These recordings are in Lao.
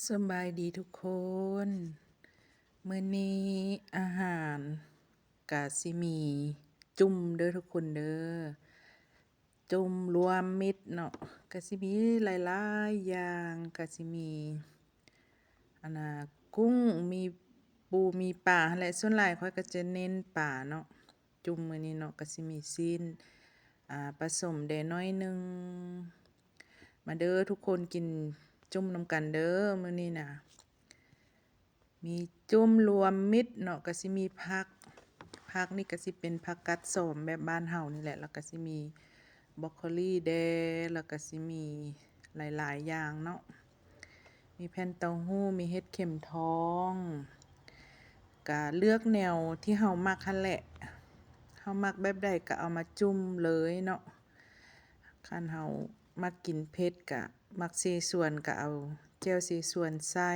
ສະບາຍດີທຸກຄົນ. ມື້ນີ້ອາຫານກະຊິມີຈຸ່ມເດີທຸກຄົນເດີ. ຈຸ່ມລວມມິດເນາະ, ກະຊິມີຫຼາຍໆຢ່າງ, ກະຊິມີ ອັນນ່າ ກຸ້ງ, ມີປູ ມີປາຫັ້ນແຫຼະ. ສ່ວນຫຼາຍຂ້ອຍກະຈະເນັ້ນປາເນາະ. ຈຸ່ມມື້ນີ້ເນາະ ກະຊິມີຊີ້ນ ອາ ປະສົມແດ່ໜ້ອຍໜຶ່ງ. ມາເດີທຸກຄົນ ກິນຈຸ່ມນຳກັນເດີ ມື້ນີ້ນະ. ມີຈຸ່ມລວມມິດເນາະ, ກະຊິມີຜັກ, ຜັກນີ້ກະຊິເປັນຜັກກາດສອມແບບບ້ານເຮົານີ້ແຫຼະ, ແລ້ວກະຊິມີບຣອກໂຄລີແດ່, ແລ້ວກະຊິມີຫຼາຍໆຢ່າງເນາະ. ມີແຜ່ນເຕົ້າຫູ້, ມີເຫັດເຂັມທອງ, ກະເລືອກແນວທີ່ເຮົາມັກຫັ້ນແຫຼະ, ເຮົາມັກແບບໃດກະເອົາມາຈຸ່ມເລີຍເນາະ. ຄັນເຮົາມັກກິນເຜັດກະ ມັກເສສວນກະເອົາແຈ່ວເສສວນໃສ່,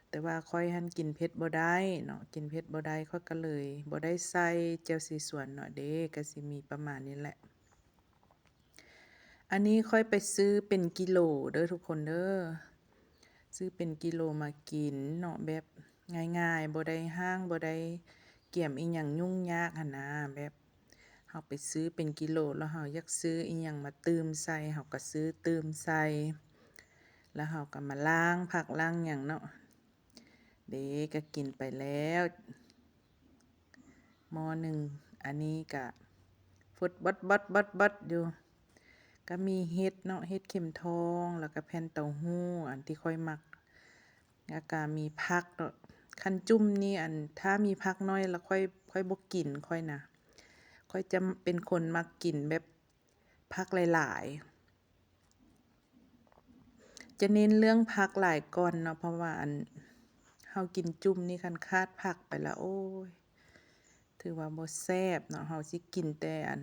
ແຕ່ວ່າຂ້ອຍຫັ້ນກິນເຜັດບໍ່ໄດ້ເນາະ, ກິນເຜັດບໍ່ໄດ້ ຂ້ອຍກະເລີຍບໍ່ໄດ້ໃສ່ແຈ່ວເສສວນເນາະເດ້. ກະຊິມີປະມານນີ້ແຫຼະ. ອັນນີ້ຂ້ອຍໄປຊື້ເປັນກິໂລເດີທຸກຄົນເດີ, ຊື້ເປັນກິໂລມາກິນເນາະ ແບບງ່າຍໆ, ບໍ່ໄດ້ຮ້າງ ບໍ່ໄດ້ກຽມອີ່ຫຍັງຫຍຸ້ງຍາກຫັ້ນນາ. ແບບເຮົາໄປຊື້ເປັນກິໂລ ແລ້ວເຮົາຢາກຊື້ອີ່ຫຍັງມາຕື່ມໃສ່ ເຮົາກະຊື້ຕື່ມໃສ່, ແລ້ວເຮົາກະມາລ້າງຜັກລ້າງຫຍັງເນາະ. ເດ້ ກະກິນໄປແລ້ວໝໍ້ໜຶ່ງ. ອັນນີ້ກະຟົດບັດໆໆໆຢູ່, ກະມີເຫັດເນາະ ເຫັດເຂັມທອງ ແລ້ວກະແຜ່ນເຕົ້າຫູ້ ອັນທີ່ຂ້ອຍມັກ, ແລ້ວກະມີຜັກເນາະ. ຄັນຈຸ່ມນີ້ ອັນ ຖ້າມີຜັກໜ້ອຍລະຂ້ອຍ ຂ້ອຍບໍ່ກິນ ຂ້ອຍນະ. ຂ້ອຍຈະເປັນຄົນມັກກິນແບບ ຜັກຫຼາຍໆ, ຈະເນັ້ນເລື່ອງຜັກຫຼາຍກ່ອນເນາະ, ເພາະວ່າ ອັນ ເຮົາກິນຈຸ່ມນີ້ ຄັນຂາດຜັກໄປລະ ໂອ້ຍ ຖືວ່າບໍ່ແຊບເນາະ. ເຮົາຊິກິນແຕ່ ອັນ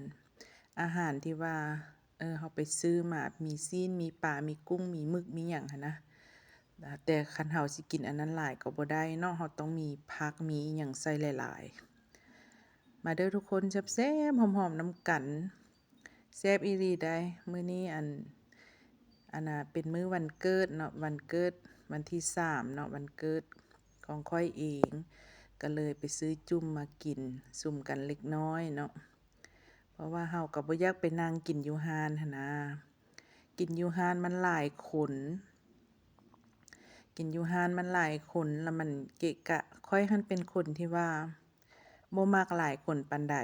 ອາຫານທີ່ວ່າ ເອີ ເຮົາໄປຊື້ມາ ມີຊີ້ນ ມີປາ ມີກຸ້ງ ມີໝຶກ ມີຫຍັງຫັ້ນນະ. ແຕ່ຄັນເຮົາຊິກິນອັນນັ້ນຫຼາຍກໍບໍ່ໄດ້ເນາະ, ເຮົາຕ້ອງມີຜັກ ມີອີ່ຫຍັງໃສ່ຫຼາຍໆ. ມາເດີທຸກຄົນ ແຊບໆ ຫອມໆ ນຳກັນ, ແຊບອີ່ຫຼີໃດ໋. ມື້ນີ້ ອັນ ອັນນ່າ ເປັນມື້ວັນເກີດເນາະ, ວັນເກີດ ວັນທີສາມເນາະ, ວັນເກີດຂອງຂ້ອຍເອງ, ກະເລີຍໄປຊື້ຈຸ່ມມາກິນສຸມກັນເລັກນ້ອຍເນາະ, ເພາະວ່າເຮົາກະບໍ່ຢາກໄປນັ່ງກິນຢູ່ຮ້ານຫັ້ນນາ. ກິນຢູ່ຮ້ານມັນຫຼາຍຄົນ, ກິນຢູ່ຮ້ານມັນຫຼາຍຄົນ ລະມັນເກະກະ. ຂ້ອຍຫັ້ນເປັນຄົນທີ່ວ່າບໍ່ມັກຫຼາຍຄົນປານໃດ,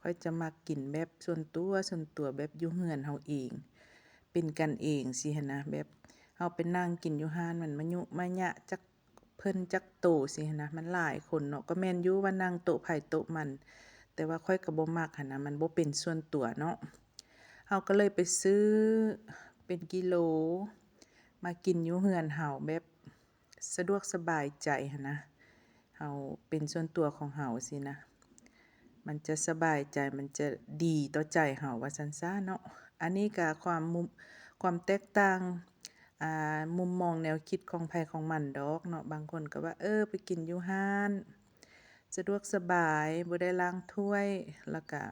ຂ້ອຍຈະມັກກິນແບບສ່ວນຕົວ ສ່ວນຕົວ ແບບຢູ່ເຮືອນເຮົາເອງ ເປັນກັນເອງຊີ້ຫັ້ນນະ. ແບບເຮົາໄປນັ່ງກິນຢູ່ຮ້ານ ມັນມະຍຸມະຍະຈັກ ເພິ່ນຈັກໂຕຊີ້ຫັ້ນນະ, ມັນຫຼາຍຄົນເນາະ. ກໍແມ່ນຢູ່ວ່ານັ່ງໂຕະໃຜໂຕະມັນ, ແຕ່ວ່າຂ້ອຍກໍບໍ່ມັກຫັ້ນນະ, ມັນບໍ່ເປັນສ່ວນຕົວເນາະ. ເຮົາກໍເລີຍໄປຊື້ເປັນກິໂລມາກິນຢູ່ເຮືອນເຮົາ ແບບສະດວກສະບາຍໃຈຫັ້ນນະ, ເຮົາເປັນສ່ວນຕົວຂອງເຮົາຊີ້ນະ, ມັນຈະສະບາຍໃຈ ມັນຈະດີຕໍ່ໃຈເຮົາ ວ່າຊັ້ນຊະເນາະ. ອັນນີ້ກະຄວາມມຸມ ຄວາມແຕກຕ່າງ ອ່າ ມຸມມອງແນວຄິດຂອງໃຜຂອງມັນດອກເນາະ. ບາງຄົນກໍວ່າ ເອີ ໄປກິນຢູ່ຮ້ານສະດວກສະບາຍ ບໍ່ໄດ້ລ້າງຖ້ວຍ ແລ້ວກະ